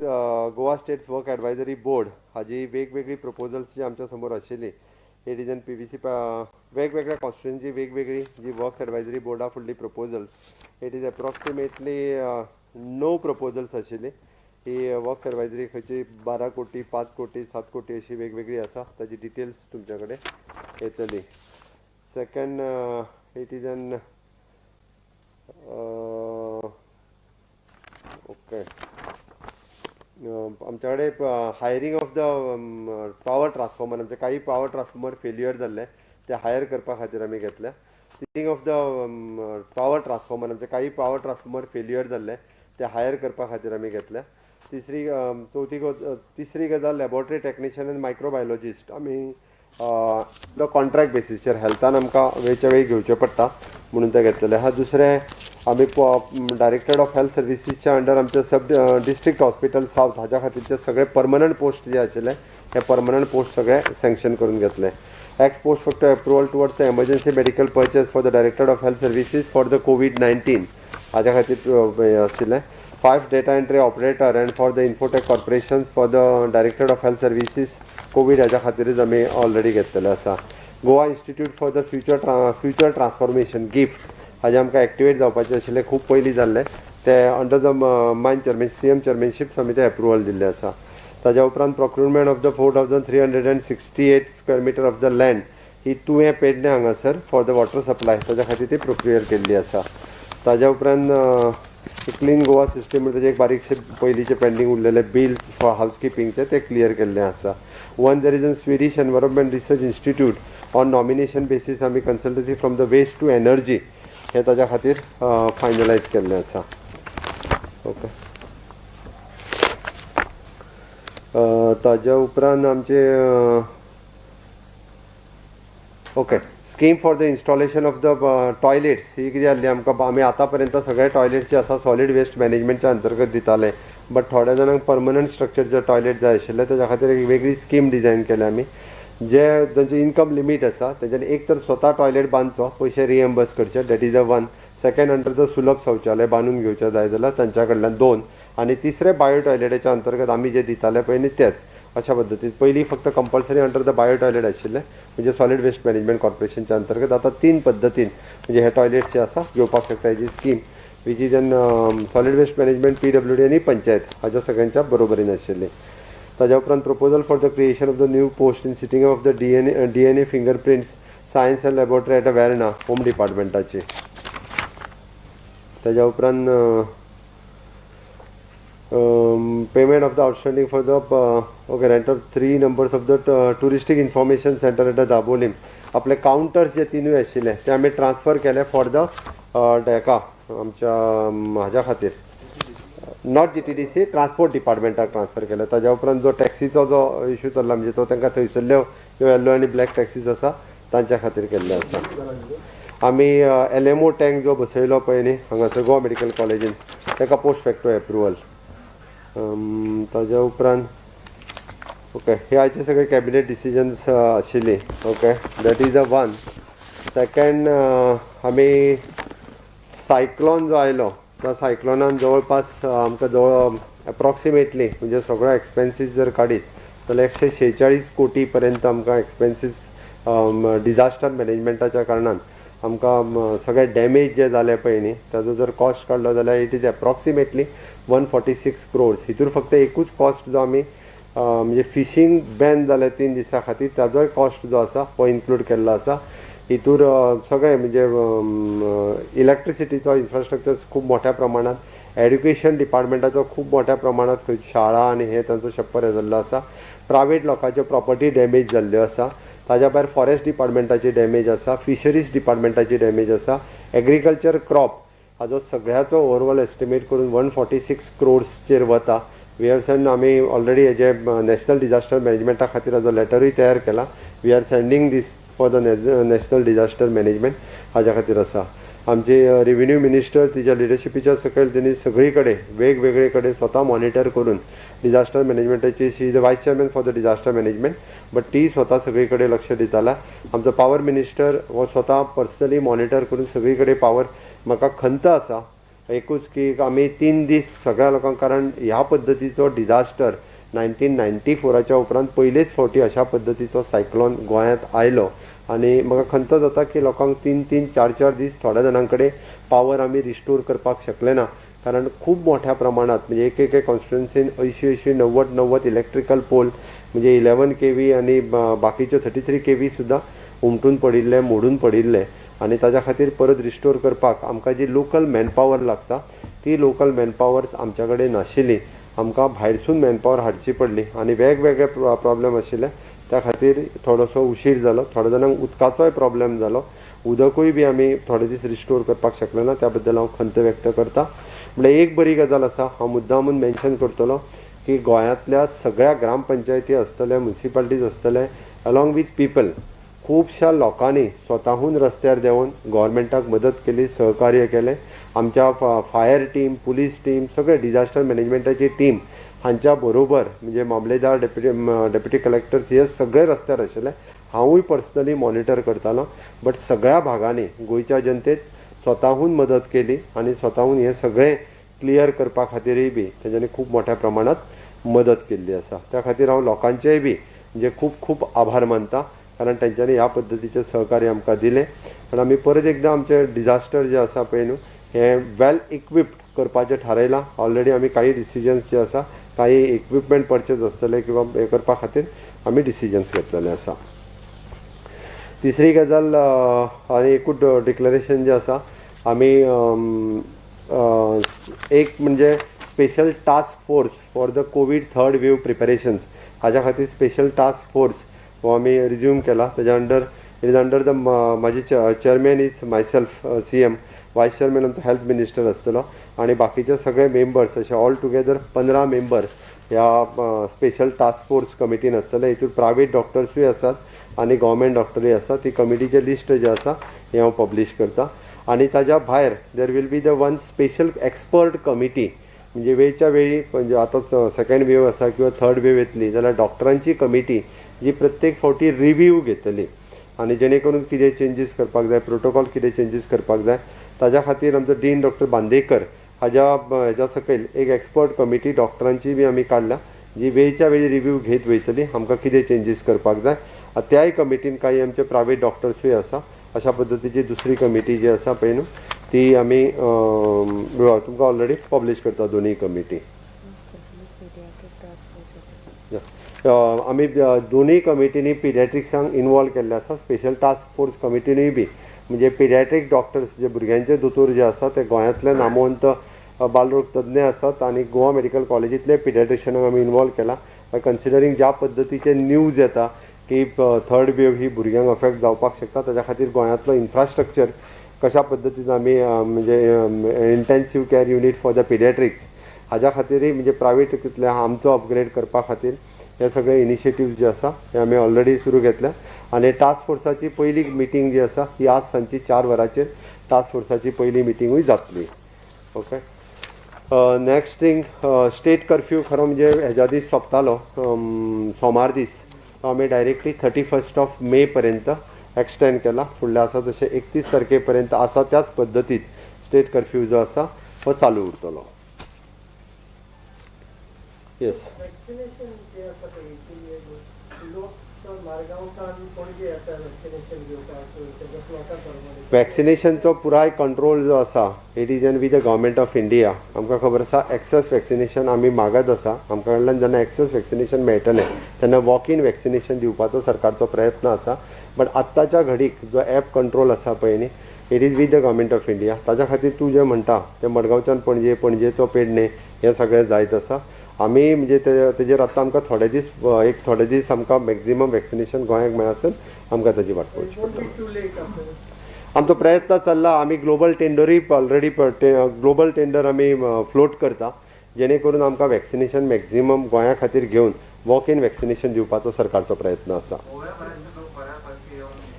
Goa State Work Advisory Board हाजी वेगवेगळी proposals जी आमच्या समोर आशिल्ली, it is an PVC वेगवेगळ्या कॉन्स्टिट्युन्सी वेगवेगळी जी वर्क्स एडवायजरी बोर्डा फुडली proposals, it is approximately 9 proposals आशिल्ली. ही वर्क्स एडवायजरी खंयची 12 कोटी, 5 कोटी, 7 कोटी अशी वेगवेगळी आसा, ताजी डिटेल्स तुमच्या कडेन येतली. Second, it is an okay, आमच्या कडेन hiring of the power transformer, आमचे काही पॉवर ट्रान्सफॉर्मर फेल्युअर जाल्ले ते हायर करपा खातीर आमी घेतल्या. Hiring of the power transformer, आमचे काही पॉवर ट्रान्सफॉर्मर फेल्युअर जाल्ले ते हायर करपा खातीर आमी घेतल्या. तिसरी चवथी तिसरी गजाल, लॅबोरेटरी टॅक्निशियन आनी मायक्रोबायोलॉजिस्ट आमी the contract बेसीसचेर हेल्थान आमकां वेळच्या वेळी घेवचें पडटा म्हणून ते घेतलेले आहा. दुसरें, आमी डायरेक्टरेट ऑफ हेल्थ सर्विसीसच्या अंडर आमचे सब डिस्ट्रिक्ट हॉस्पिटल सावथ हाज्या खातीरचे सगळे परमनंट पोस्ट जे आशिल्ले हे परमनंट पोस्ट सगळे सँक्शन करून घेतले. Ex post facto approval towards the emergency medical purchase for the Directorate of Health Services for the COVID-19 हाज्या खातीर आशिल्लें. 5 data entry operator and for the Infotech Corporation for the Directorate of Health Services COVID हाज्या खातीरच आमी already घेतलेले आसा. Goa Institute for the Future Transformation, GIFT, हाजें आमकां activate जावपाचें आशिल्लें, खूब पयलीं जाल्लें ते under the mine chairman CM chairmanship आमी तें एप्रुवल दिल्लें आसा. ताज्या उपरांत procurement of the 4368 square meter of the land ही तुयें पेडणे हांगासर फॉर the water supply ताज्या खातीर ती प्रोक्युअर केल्ली आसा. ताज्या उपरांत क्लीन गोवा सिस्टम ताजें एक बारीकशें पयलींचें पेंडींग उरलेलें बील फॉर हावस किपिंगचें तें क्लियर केल्लें आसा. One, there is an Swedish Environment Research Institute on nomination basis आमी consultancy from the waste to energy हें ताज्या खातीर फायनलायज केल्लें आसा. ओके, ताज्या उपरांत आमचे, okay, scheme for the installation of the toilets ही कितें जाल्ली आमकां, आमी आतां पर्यंत सगळे टॉयलेट्स जे आसा सॉलीड वेस्ट मॅनेजमेंटच्या अंतर्गत दिताले, बट थोड्या जाणांक परमनंट स्ट्रक्चरचे टॉयलेट जाय आशिल्ले. ताज्या खातीर एक वेगळी स्कीम डिजायन केल्या आमी. जे तांचे इन्कम लिमीट आसा तेंच्यांनी एक तर स्वता टॉयलेट बांदचो, पयशे रिएम्बर्स करचे, that is a one. Second, under the सुलभ शौचालय बांदून घेवचें जाय जाल्यार तांच्या कडल्यान दोन, आनी तिसरें बायो टॉयलेटाच्या अंतर्गत आमी जे दिताले पळय न्ही तेच अशा पद्दतीन. पयलीं फक्त compulsory under the bio toilet आशिल्लें, म्हणजे सॉलीड वेस्ट मॅनेजमेंट कॉर्पोरेशनच्या अंतर्गत. आतां तीन पद्दतीन म्हणजे हे टॉयलेट्स जे आसा घेवपाक शकता. हेजी scheme which is an solid waste management, PWD आनी पंचायत हाज्या सगळ्यांच्या बरोबरीन आशिल्ली. ताज्या उपरांत proposal for the creation of the new post in setting of the DNA fingerprints science and laboratory at a Verna, home डिपार्टमेंटाची. ताज्या उपरांत payment of the outstanding for the, okay, rent of three numbers of the touristic information center at the Dabolim. आपले counters जे तिनूय आशिल्ले ते आमी transfer केले for the हेका आमच्या हाज्या खातीर, not GTDC, transport डिपार्टमेंटाक ट्रान्सफर केले. ताज्या उपरांत जो टॅक्सीचो जो इशू चल्ला, म्हणजे तो तांकां थंयसरल्यो ज्यो येल्लो आनी ब्लॅक टॅक्सीज आसा तांच्या खातीर केल्ले आसा. आमी एलएमओ टँक जो बसयलो पळय न्ही हांगासर गोवा मेडिकल कॉलेजीन, ताका पोस्ट फॅक्टो एप्रुवल. ताज्या उपरांत, ओके, हे आयचे सगळे कॅबिनेट डिसिजन्स आशिल्ली. Okay, that is a one. Second, आमी सायक्लॉन जो आयलो त्या सायक्लॉनान जवळपास आमकां जवळ एप्रॉक्सिमेटली, म्हणजे सगळो एक्सपेन्सीस जर काडीत जाल्यार 146 कोटी पर्यंत आमकां एक्सपेन्सीस डिजास्टर मॅनेजमेंटाच्या कारणान आमकां सगळे डॅमेज जे जाले पळय न्ही ताजो जर कॉस्ट काडलो जाल्यार it is approximately 146 crores. हितूर फक्त एकूच कॉस्ट जो आमी म्हणजे फिशींग बॅन जालें 3 दिसां खातीर, ताजोय कॉस्ट जो आसा हो इन्क्लूड केल्लो आसा. हितूर सगळें म्हणजे इलेक्ट्रिसिटीचो इन्फ्रास्ट्रक्चर खूब मोठ्या प्रमाणात, एड्युकेशन डिपार्टमेंटाचो खूब मोठ्या प्रमाणात, खंय शाळा आनी हे तांचो शप्पर हे जाल्लो आसा. प्रायवेट लोकांच्यो प्रॉपर्टी डॅमेज जाल्ल्यो आसा. ताज्या भायर फॉरेस्ट डिपार्टमेंटाची डॅमेज आसा, फिशरीज डिपार्टमेंटाची डॅमेज आसा, एग्रीकल्चर क्रॉप हाजो सगळ्याचो ओवरऑल एस्टिमेट करून 146 क्रोड्सचेर वता. We have send, आमी ऑलरेडी हेजे नॅशनल डिजास्टर मॅनेजमेंटा खातीर हाजो लेटरूय तयार केला. We are sending this for the national disaster management हाज्या खातीर आसा. आमचे रेव्हेन्यू मिनिस्टर तिच्या लिडरशिपीच्या सकयल तेणी सगळी कडेन वेगवेगळे कडेन स्वता मॉनिटर करून disaster मॅनेजमेंटाची, she is the vice chairman for the disaster management, but ती स्वता सगळी कडेन लक्ष दिताला. आमचो पावर मिनिस्टर हो स्वता पर्सनली मॉनिटर करून सगळी कडेन पावर. म्हाका खंत आसा एकूच की आमी 3 दीस सगळ्या लोकांक, कारण ह्या पद्दतीचो डिझास्टर 1994च्या उपरांत पयलेच फावटी अशा पद्दतीचो सायक्लॉन गोंयांत आयलो आनी म्हाका खंत जाता की लोकांक 3-3, 4-4 दीस थोड्या जाणां कडेन पावर आमी रिस्टोर करपाक शकले ना, कारण खूब मोठ्या प्रमाणात म्हणजे एक एक कॉन्स्टिट्युन्सीन 80-80, 90-90 इलेक्ट्रिकल पोल म्हणजे 11 kV आनी बाकीचे 33 kV सुद्दां उमटून पडिल्ले, मोडून पडिल्ले आनी ताज्या खातीर परत रिस्टोर करपाक आमकां जी लोकल मॅनपावर लागता ती लोकल मॅनपावर आमच्या कडेन नाशिल्ली. आमकां भायरसून मॅनपावर हाडची पडली आनी वेगवेगळे प्रॉब्लेम आशिल्ले, त्या खातीर थोडोसो उशीर जालो. थोड्या जाणांक उदकाचोय प्रॉब्लेम जालो, उदकूय बी आमी थोडे दीस रिस्टोर करपाक शकले ना, त्या बद्दल हांव खंत व्यक्त करता. म्हणल्यार एक बरी गजाल आसा, हांव मुद्दामून मेन्शन करतलो की गोंयांतल्या सगळ्या ग्रामपंचायती आसतले, मुन्सिपालिटीज आसतले, अलॉंग वीथ पिपल खुबश्या लोकांनी स्वताहून रस्त्यार देंवून गव्हर्मेंटाक मदत केली, सहकार्य केलें. आमच्या फायर टीम, पुलीस टीम, सगळे डिझास्टर मॅनेजमेंटाची टीम हांच्या बरोबर म्हणजे मामलेदार, डेप्युटी कलेक्टर हे सगळे रस्त्यार आशिल्ले. हांवूय पर्सनली मॉनिटर करतालो, बट सगळ्या भागांनी गोंयच्या जनतेत स्वताहून मदत केली आनी स्वताहून हें सगळें क्लियर करपा खातीरय बी तेंच्यांनी खूब मोठ्या प्रमाणांत मदत केल्ली आसा. त्या खातीर हांव लोकांचेय बी म्हणजे खूब खूब आभार मानता, कारण तेंच्यांनी ह्या पद्दतीचें सहकार्य आमकां दिलें. पण आमी परत एकदां आमचें डिझास्टर जें आसा पळय न्हू हें वेल इक्विप्ड करपाचें थारायलां. ऑलरेडी आमी काही डिसिजन्स जे आसा, काही इक्विपमेंट परचेज आसतले किंवा हें करपा खातीर आमी डिसिजन्स घेतलेले आसा. तिसरी गजाल आनी एकूच डिक्लरेशन जें आसा, आमी एक म्हणजे special task force for the COVID third wave preparations हाज्या खातीर स्पेशल टास्क फोर्स हो आमी रिज्यूम केला. तेज्या under it is under the म्हाजी chairman is myself CM, vice chairman आमचो हेल्थ मिनिस्टर आसतलो आनी बाकीचे सगळे मेंबर्स अशे ऑल टुगेदर 15 मेंबर ह्या स्पेशल टास्क फोर्स कमिटीन आसतले. हितून प्रायवेट डॉक्टर्सूय आसात आनी गव्हर्मेंट डॉक्टरूय आसात. ती कमिटीचें लिस्ट जें आसा हें हांव पब्लीश करता. आनी ताज्या भायर there will be the one special expert committee, म्हणजे वेळच्या वेळी म्हणजे आतां सेकंड वेव आसा किंवा थर्ड वेव येतली जाल्यार डॉक्टरांची कमिटी जी प्रत्येक फावटी रिव्यू घेतली आनी जेणे करून कितें चेंजीस करपाक जाय, प्रोटोकॉल कितें चेंजीस करपाक जाय, ताज्या खातीर आमचो डीन डॉक्टर बांदेकर हाज्या हेज्या सकयल एक एक्सपर्ट कमिटी डॉक्टरांची बी आमी काडल्या, जी वेळच्या वेळी रिव्यू घेत वयतली आमकां कितें चेंजीस करपाक जाय. त्याय कमिटीन काही आमचे प्रायवेट डॉक्टर्सूय आसा. अशा पद्दतीची दुसरी कमिटी जी आसा पळय न्हू ती आमी तुमकां ऑलरेडी पब्लीश करता दोनूय कमिटी. आमी दोनूय कमिटींनी पिडियाट्रिक्सांक इनवॉल्व केल्ले आसा. स्पेशल टास्क फोर्स कमिटीनूय बी म्हणजे पिडियाट्रीक डॉक्टर्स जे भुरग्यांचे दोतोर जे आसा ते गोंयांतले नामवंत बालरोग तज्ञ आसात आनी गोवा मेडिकल कॉलेजींतले पिडियाट्रिशनाक आमी इनवॉल्व केला. कन्सिडरींग ज्या पद्दतीचे न्यूज येता की थर्ड वेव ही भुरग्यांक अफेक्ट जावपाक शकता, ताज्या खातीर गोंयांतलो इन्फ्रास्ट्रक्चर कशा पद्दतीन आमी म्हणजे intensive care unit for the paediatrics हाज्या खातीरय म्हणजे प्रायवेट कितले आमचो अपग्रेड करपा खातीर हे सगळे इनिशिएटीव जे आसा हे आमी ऑलरेडी सुरू घेतल्या. आनी टास्क फोर्साची पयली मिटींग जी आसा ही आज सांजची 4 वरांचेर टास्क फोर्साची पयली मिटींगूय जातली. Okay, next thing state curfew खरो म्हणजे हेज्या दीस सोंपतालो सोमार दीस, तो आमी डायरेक्टली 31 मे पर्यंत एक्सटेंड केला. फुडल्या आसा तशें 31 तारखे पर्यंत आसा त्याच पद्दतीत स्टेट कर्फ्यू जो आसा हो चालू उरतलो. येस, वॅक्सिनेशन जे आसा पळय ती लोक चड मारगांवसान पणजे येता वॅक्सिनेशन घेवपाक, तेच्या प्लॉटा प्रमाणे वॅक्सिनेशनचो पुराय कंट्रोल जो आसा it is an with the government of India. आमकां खबर आसा एक्सेस वॅक्सिनेशन आमी मागत आसा, आमकां कडल्यान जेन्ना एक्सेस वॅक्सिनेशन मेळटलें तेन्ना वॉक इन वॅक्सिनेशन दिवपाचो सरकारचो प्रयत्न आसा. बट आत्ताच्या घडीक जो एप कंट्रोल आसा पळय न्ही it is with the government of India. ताज्या खातीर तूं जें म्हणटा तें मडगांवच्यान पणजे, पणजेचो पेडणे हें सगळें जायत आसा. आमी म्हणजे तेजेर आतां आमकां थोडे दीस एक थोडे दीस आमकां मॅक्झिमम वॅक्सिनेशन गोंयाक मेळासर आमकां ताजी वाट पळोवची पडटली. आमचो प्रयत्न चल्ला. आमी ग्लोबल टेंडरूय ऑलरेडी ग्लोबल टेंडर आमी फ्लोट करता, जेणे करून आमकां वॅक्सिनेशन मॅक्झिमम गोंया खातीर घेवन वॉक इन वॅक्सिनेशन दिवपाचो सरकारचो प्रयत्न आसा.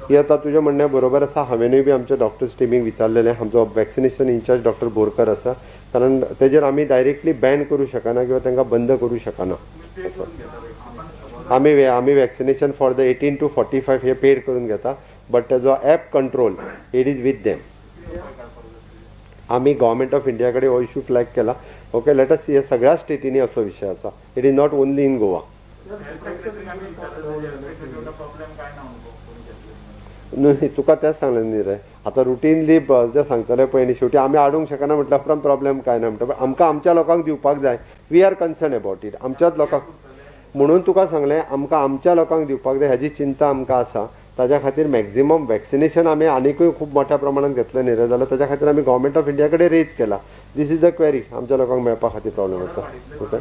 ही आतां तुजें म्हणणें बरोबर आसा. हांवेनूय बी आमच्या डॉक्टर्स टिमीक विचारलेलें, आमचो वॅक्सिनेशन इन्चार्ज डॉक्टर बोरकर आसा, कारण तेजेर आमी डायरेक्टली बॅन करूं शकना किंवा तांकां बंद करूं शकना. आमी आमी vaccination for the 18 to 45 hey paid करून घेता, बट तेजो app control it is with them. आमी गव्हर्मेंट ऑफ इंडिया कडेन हो इशू फ्लॅग केला. ओके, let us, हे सगळ्या स्टेटींनी असो विशय आसा. It is not only in Goa. न्हय, तुका तेंच सांगलें न्ही रे, आतां रुटीनली जें सांगतले पळय न्ही, शेवटी आमी हाडूंक शकना म्हटल्या उपरांत प्रॉब्लेम कांय ना म्हणटा, पण आमकां आमच्या लोकांक दिवपाक जाय. We are concern about it. आमच्याच लोकांक म्हणून तुका सांगलें, आमकां आमच्या लोकांक दिवपाक जाय हाजी चिंता आमकां आसा. ताज्या खातीर मॅक्झिमम वॅक्सिनेशन आमी आनिकूय खूब मोठ्या प्रमाणात घेतलें न्ही रे, जाल्यार ताज्या खातीर आमी गव्हर्मेंट ऑफ इंडिया कडेन रेज केला. This is the query, आमच्या लोकांक मेळपा खातीर प्रॉब्लेम जाता. Okay,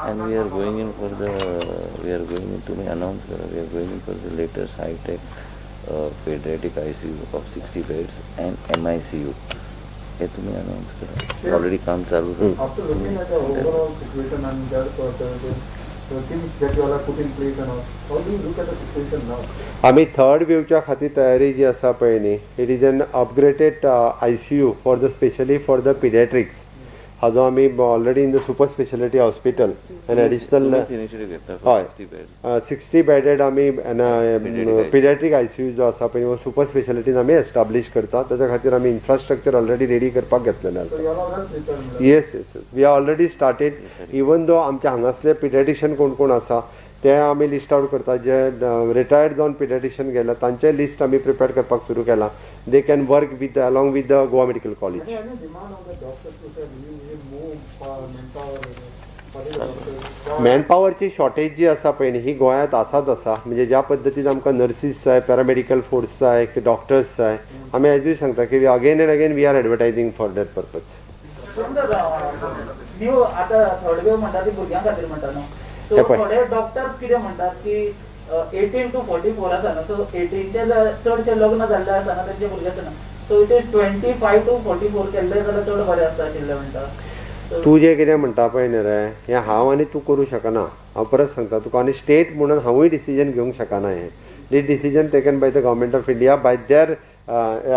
And we are going in for the, we are going in, तुम्ही अनाउन्स करा, we are going in for the latest high-tech pediatric ICU of 60 beds and MICU. हे तुम्ही announce करा. ऑलरेडी काम चालू झालं. After looking at the overall situation and the things that you all have put in place and all, how do you look at the situation now? आमी third वेवच्या खातीर तयारी जी आसा पळय न्ही, it is an upgraded ICU for the specially for the pediatrics. हाजो आमी already in the super speciality hospital an additional तुम्हीच इनिशिएटिव्ह घेतला हय. 60 beds. 60 bedded आमी पिडियाट्रीक आयसीयू जो आसा पळय, हो सुपर स्पेशालिटीन आमी एस्टाब्लीश करता. ताच्या खातीर आमी इन्फ्रास्ट्रक्चर ऑलरेडी रेडी करपाक घेतलेलें So आसा. you all are well prepared. Yes, we are already started. Even though आमच्या हांगासले पिडियाट्रिशियन कोण कोण आसा ते आमी लिस्ट आउट करता. जे रिटायर्ड जावन पिडियाट्रिशियन गेल्या तांचे लिस्ट आमी प्रिपेर करपाक सुरू केलां. They can work with along with the Goa Medical College. Any demand on the doctors to say we need more manpower, particular doctors? मॅनपावरची shortage जी आसा पळय न्ही, ही गोंयांत आसाच आसा. म्हणजे ज्या पद्दतीन आमकां नर्सीस जाय, पॅरामेडिकल फोर्स जाय, डॉक्टर्स जाय, आमी आयजूय सांगता की again and again we are advertising for that purpose. New आता थर्ड वेव म्हणटा ती भुरग्यां खातीर म्हणटा न्हू, सो हे पळय. थोडे डॉक्टर्स कितें म्हणटात की 18 to 44 आसा न्हू, सो 18चे चडशे लग्न जाल्ले आसना, तेंचे भुरगे आसना, so it is 25 to 44 केल्ले जाल्यार चड बरें आसता आशिल्लें म्हणटा. So, तूं जें कितें म्हणटा पळय न्ही रे, हें हांव आनी तूं करूं शकना. हांव परत सांगता तुका, आनी स्टेट म्हणून हांवूय डिसिजन घेवंक शकना हें. This decision taken by the Government of India, by their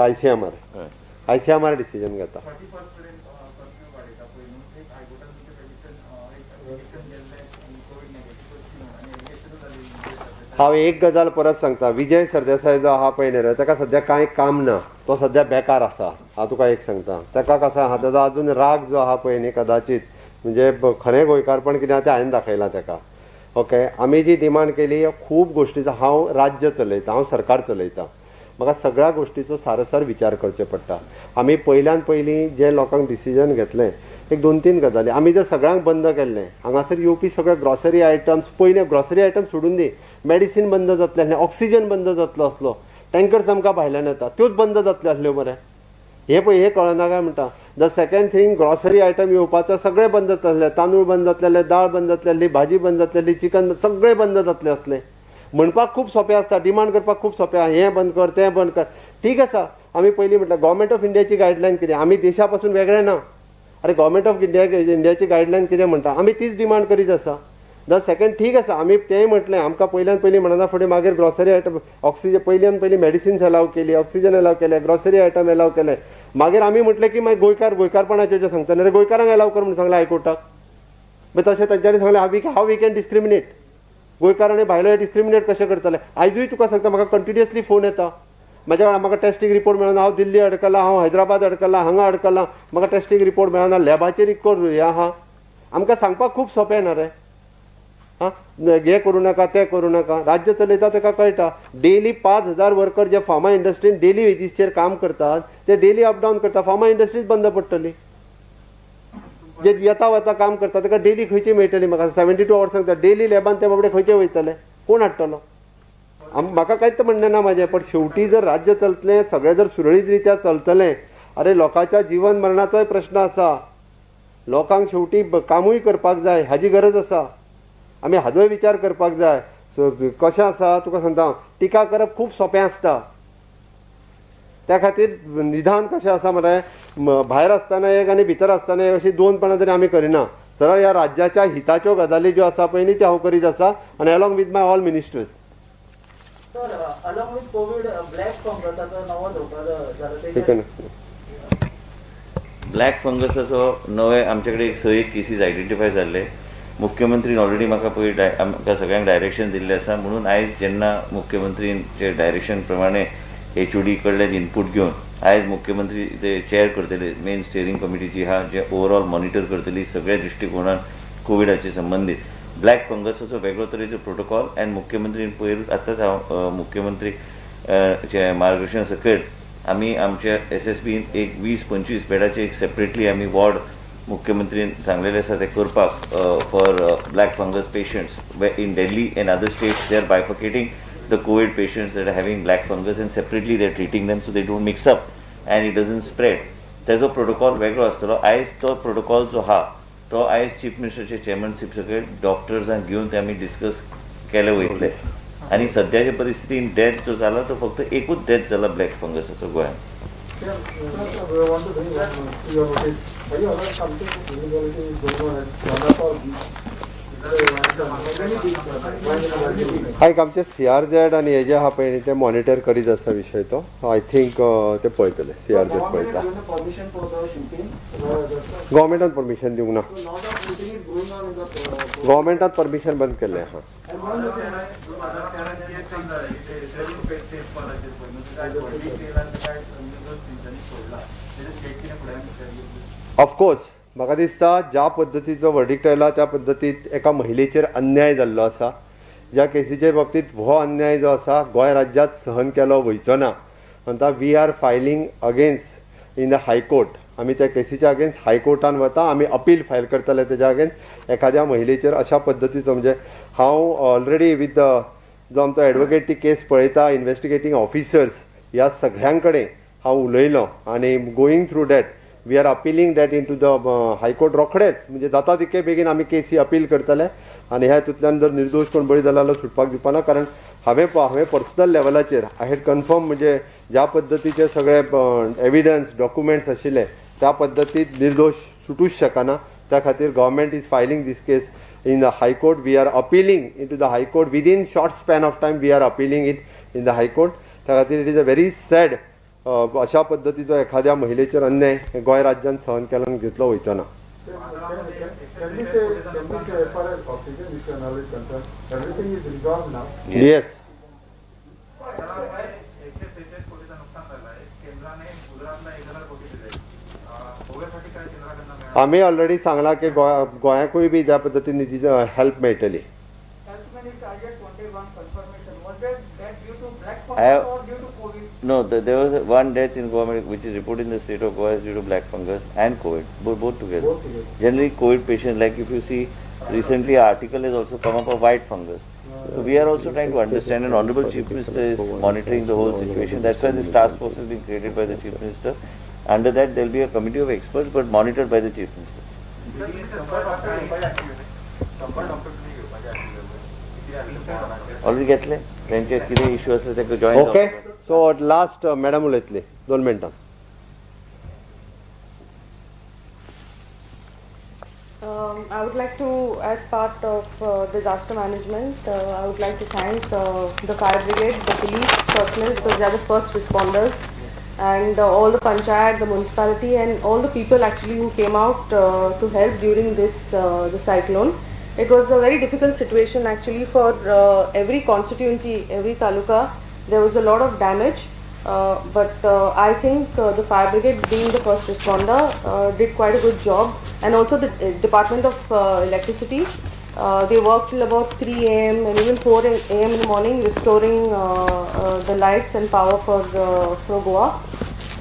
ICMR. हय. आयसीएमआर डिसिजन घेता. 31 मेरेन कर्फ्यू वाडयता पळय न्हू, एक हायकोर्टान तुमचें पेटिशन, एक एप्लिकेशन गेल्लें कोवीड नेगेटीव करची म्हणून आनी एलिगेशनूच जाली. हांव एक गजाल परत सांगता, विजय सरदेसाय जो आहा पळय न्ही रे, ताका सद्या कांय काम ना, तो सद्या बेकार आसा. हांव तुका एक सांगता, ताका कसो आहा, ताजो अजून राग जो आहा पळय न्ही, कदाचीत म्हणजे खरें गोंयकारपण कितें आहा तें हांवें दाखयलां ताका. ओके, आमी जी डिमांड केली खूब गोश्टीचो, हांव राज्य चलयतां, हांव सरकार चलयतां, म्हाका सगळ्या गोश्टीचो सारसार विचार करचे पडटा. आमी पयल्यान पयलीं जे लोकांक डिसिजन घेतलें, एक दोन तीन गजाली, आमी जर सगळ्यांक बंद केल्लें, हांगासर येवपी सगळे ग्रॉसरी आयटम्स, पयलें ग्रॉसरी आयटम सोडून दी, मेडिसीन बंद जातलें आसलें, ऑक्सिजन बंद जातलो आसलो, टँकर्स आमकां भायल्यान येता त्योच बंद जातल्यो आसल्यो मरे. हे पळय, हे कळना काय म्हणटा. The second thing, grocery item येवपाचो सगळें बंद जातलें, तांदूळ बंद जातले, दाळ बंद जातली, भाजी बंद जातली, चिकन सगळें बंद जातलें आसलें. म्हणपाक खूब सोंपें आसता, डिमांड करपाक खूब सोंपें आहा, हें बंद कर, तें बंद कर, ठीक आसा. आमी पयलीं म्हटल्यार गव्हर्मेंट ऑफ इंडियाची गायडलायन कितें, आमी देशा पासून वेगळे ना. अरे, गव्हर्मेंट ऑफ इंडियाची गायडलायन कितें म्हणटा, आमी तीच डिमांड करीत आसा. The second, ठीक आसा, आमी तेंय म्हटलें, आमकां पयल्यान पयलीं म्हणना फुडें मागीर ग्रॉसरी आयटम, ऑक्सिजन, पयल्यान पयलीं मेडिसिन्स एलाव केली, ऑक्सिजन एलाव केले, ग्रॉसरी आयटम एलाव केले. मागीर आमी म्हटलें की मागीर गोंयकार गोंयकारपणाचें जें सांगता न्ही, गोंयकारांक एलाव कर म्हणून सांगलें हायकोर्टाक. मागीर तशें तांच्यांनी सांगलें, how we can discriminate, गोंयकार आनी भायले डिस्क्रिमिनेट कशें करतले? आयजूय तुका सांगता, म्हाका कंटिन्युअसली फोन येता म्हाज्या वेळार, म्हाका टेस्टींग रिपोर्ट मेळना, हांव दिल्ली अडकलां, हांव हैदराबाद अडकलां, हांगा अडकलां, म्हाका टेस्टींग रिपोर्ट मेळना, लॅबाचेर इतको हें आहा. आमकां सांगपाक खूब सोंपें ना रे, आं, हें करूं नाका, तें करूं नाका. राज्य चलयता ताका कळटा. डेली 5,000 वर्कर जे फार्मा इंडस्ट्रीन डेली वेजीसचेर काम करतात, ते डेली अप डावन करता, फार्मा इंडस्ट्रीज बंद पडटली. जे येता वता काम करता ताका डेली खंयची मेळटली? म्हाका 72 आवर्स सांगता, डेली लॅबान ते बाबडे खंयचे वयतले, कोण हाडटलो? म्हाका कांयच म्हणणें ना म्हाजें, पण शेवटी जर राज्य चलतलें, सगळें जर सुरळीत रित्या चलतलें, अरे लोकांच्या जिवन मरणाचोय प्रश्न आसा. लोकांक शेवटी कामूय करपाक जाय, हाजी गरज आसा, आमी हाजोय विचार करपाक जाय. सो कशें आसा तुका सांगता, टिका करप खूब सोंपें आसता. त्या खातीर निदान कशें आसा मरे, भायर आसतना एक आनी भितर आसतना एक अशी दोन पणां तरी आमी करिना. सरळ ह्या राज्याच्या हिताच्यो गजाली ज्यो आसा पळय न्ही, त्यो हांव करीत आसा आनी along with my all ministers. Sir, along with Covid, black फंगसाचो नवो धोको जाला. ठीक आहे. ब्लॅक फंगसाचो नवे आमचे कडेन एक स एक केसीस आयडेंटिफाय जाल्ले. मुख्यमंत्रीन ऑलरेडी म्हाका पयर आमकां सगळ्यांक डायरेक्शन दिल्लें आसा. म्हणून आयज जेन्ना मुख्यमंत्रीचे डायरेक्शन प्रमाणे HOD कडल्यान इनपूट घेवन आयज मुख्यमंत्री ते चेअर करतले मेन स्टियरींग कमिटीची आहा, जे ओवरऑल मॉनिटर करतली सगळ्या दृश्टिकोणान कोविडाचे संबंदीत. ब्लॅक फंगसाचो वेगळो तरेचो प्रोटोकॉल आनी मुख्यमंत्री पयर आतांच हांव मुख्यमंत्री मार्गदर्शन सकयल आमी आमच्या SSBन एक 20-25 बेडाचे एक सेपरेटली आमी वॉर्ड मुख्यमंत्रीन सांगलेले आसा ते करपाक for black fungus patients. In Delhi and other states they are bifurcating the COVID patients that are having black fungus and separately they are treating them so they don't mix up and it doesn't spread. तेजो protocol वेगळो आसतलो. आयज तो protocol जो आहा तो आयज chief मिनिस्टरचे चेअरमॅनशीप सकयल डॉक्टर्सांक घेवन ते आमी डिस्कस केले वयतले. आनी सद्याच्या परिस्थितीन डेथ जो जाला तो फक्त एकूच डेथ जाला ब्लॅक फंगसाचो गोंयांत. आयक, आमचे CRZ आनी हे जे आहा पळय ते मॉनिटर करीत आसा विशय तो. I think ते पळयतले, CRZ पळयता. गव्हर्मेंटान परमिशन दिवंक ना, गव्हर्मेंटान परमिशन बंद केल्लें आहा. ऑफकोर्स म्हाका दिसता ज्या पद्दतीचो वर्डिक्ट आयला त्या पद्दतीत एका महिलेचेर अन्याय जाल्लो आसा. ज्या केसीचे बाबतींत हो अन्याय जो आसा गोंय राज्यांत सहन केलो वयचो ना. म्हणटा we are filing against in the high court. आमी त्या केसीच्या अगेन्स्ट हायकोर्टान वता, आमी अपील फायल करतले तेज्या अगेन्स्ट. एखाद्या महिलेचेर अशा पद्दतीचो म्हणजे हांव ऑलरेडी विथ जो आमचो एडवोकेट ती केस पळयता, इन्वेस्टिगेटींग ऑफिसर्स ह्या सगळ्यां कडेन हांव उलयलो आनी going through that we are appealing that into the high court. रोखडेच म्हणजे जाता तितके बेगीन आमी केसी अपील करतले आनी ह्या हितूंतल्यान जर निर्दोश कोण बळी जालो जाल्यार सुटपाक दिवपा ना. कारण हांवें पर्सनल लेवलाचेर I had confirm म्हणजे ज्या पद्दतीचे सगळे एविडन्स डॉक्युमेंट्स आशिल्ले त्या पद्दतीत निर्दोश सुटूच शकना. त्या खातीर government is filing this case in the high court. We are appealing into the high court within short span of time. We are appealing it in the high court. त्या खातीर it is a very sad अशा पद्दतीचो एखाद्या महिलेचेर अन्याय गोंय राज्यान सहन केला घेतलो वयचो ना. येस, आमी ऑलरेडी सांगला की गोंयाकूय बी ज्या पद्दतीन निधीची हेल्प मेळटली. No, there was one death in Goa which is reported in the state of Goa is due to black fungus and COVID, both together. Generally, COVID patients, like if you see, recently an article has also come up of white fungus. So we are also trying to understand, and Honorable Chief Minister is monitoring the whole situation. That's why this task force has been created by the Chief Minister. Under that, there will be a committee of experts, but monitored by the Chief Minister. Already घेतले त्यांचे कितें issue आसले ताका join. Okay, so last madam उलयतली 2 मिनटां. I would like to, as part of disaster management, I would like to thank the fire brigade, the police personnel, because they are the first responders, and all the panchayat, the municipality, and all the people actually who came out to help during this the cyclone. It was a very difficult situation actually for every constituency, every taluka. There was a lot of damage, but I think the fire brigade, being the first responder, did quite a good job. And also the Department of Electricity, they worked till about 3 a.m. and even 4 a.m. in the morning, restoring the lights and power for Goa.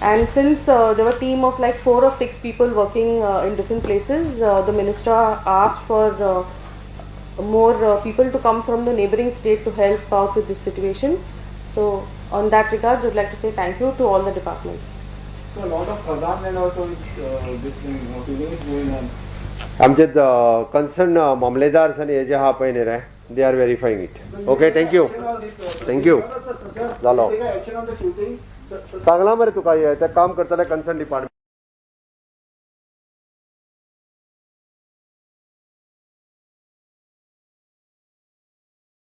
And since there were a team of like 4 or 6 people working in different places, the minister asked for more people to come from the neighboring state to help out with this situation. So on that regard, I would like to say thank you to all the departments. So a lot of Khazan land also is this thing, feeling is going on. आमचे concern मामलेदार आनी हे जे आहा पळय न्ही रे, they are verifying it. Okay, thank you, thank you. जालो, सांगला मरे तुका, हे ते काम करतले कन्सर्न डिपार्टमेंट.